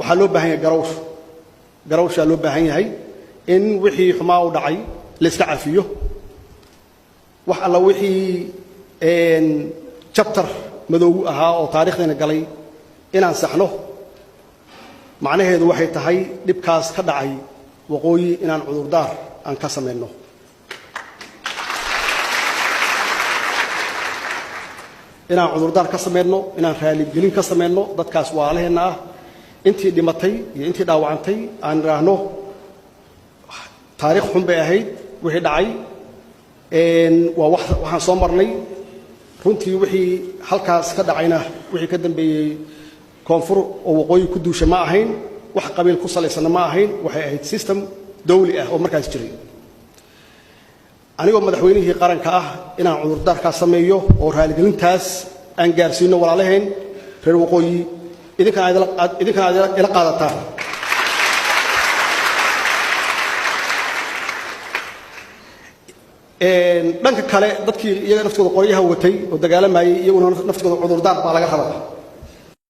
Waxaa loo baahan yahay garawsh, garawshaa loo baahan yahay in wixii xumaa u dhacay la iska cafiyo, wax alla wixii chapter madow ahaa oo taariikhdeena galay inaan saxno. Macnaheedu waxay tahay dhibkaas ka dhacay waqooyi inaan cudurdaar aan ka samayno, inaan cudurdaar ka samayno, inaan raaligelin ka samayno dadkaas waalaheenna ah, intii dhimatay iyo intii dhaawacantay, aan idhaahno taariikh xun bay ahayd wixii dhacay, waa waxaan soo marnay. Runtii wixii halkaas ka dhacayna, wixii ka dambeeyey koonfur oo waqooyi ku duusha ma ahayn, wax qabiil ku salaysanna ma ahayn, waxay ahayd system dawli ah oo markaas jiray. Anigoo madaxweynihii qaranka ah inaan cudurdaarkaas sameeyo oo raaligelintaas aan gaarsiino walaalaheen reer waqooyi, idinkana aad ila qaadataan. Dhanka kale, dadkii iyaga naftooda qoryaha watay oo dagaalamayay, iyaguna naftooda cudurdaar baa laga rabaa.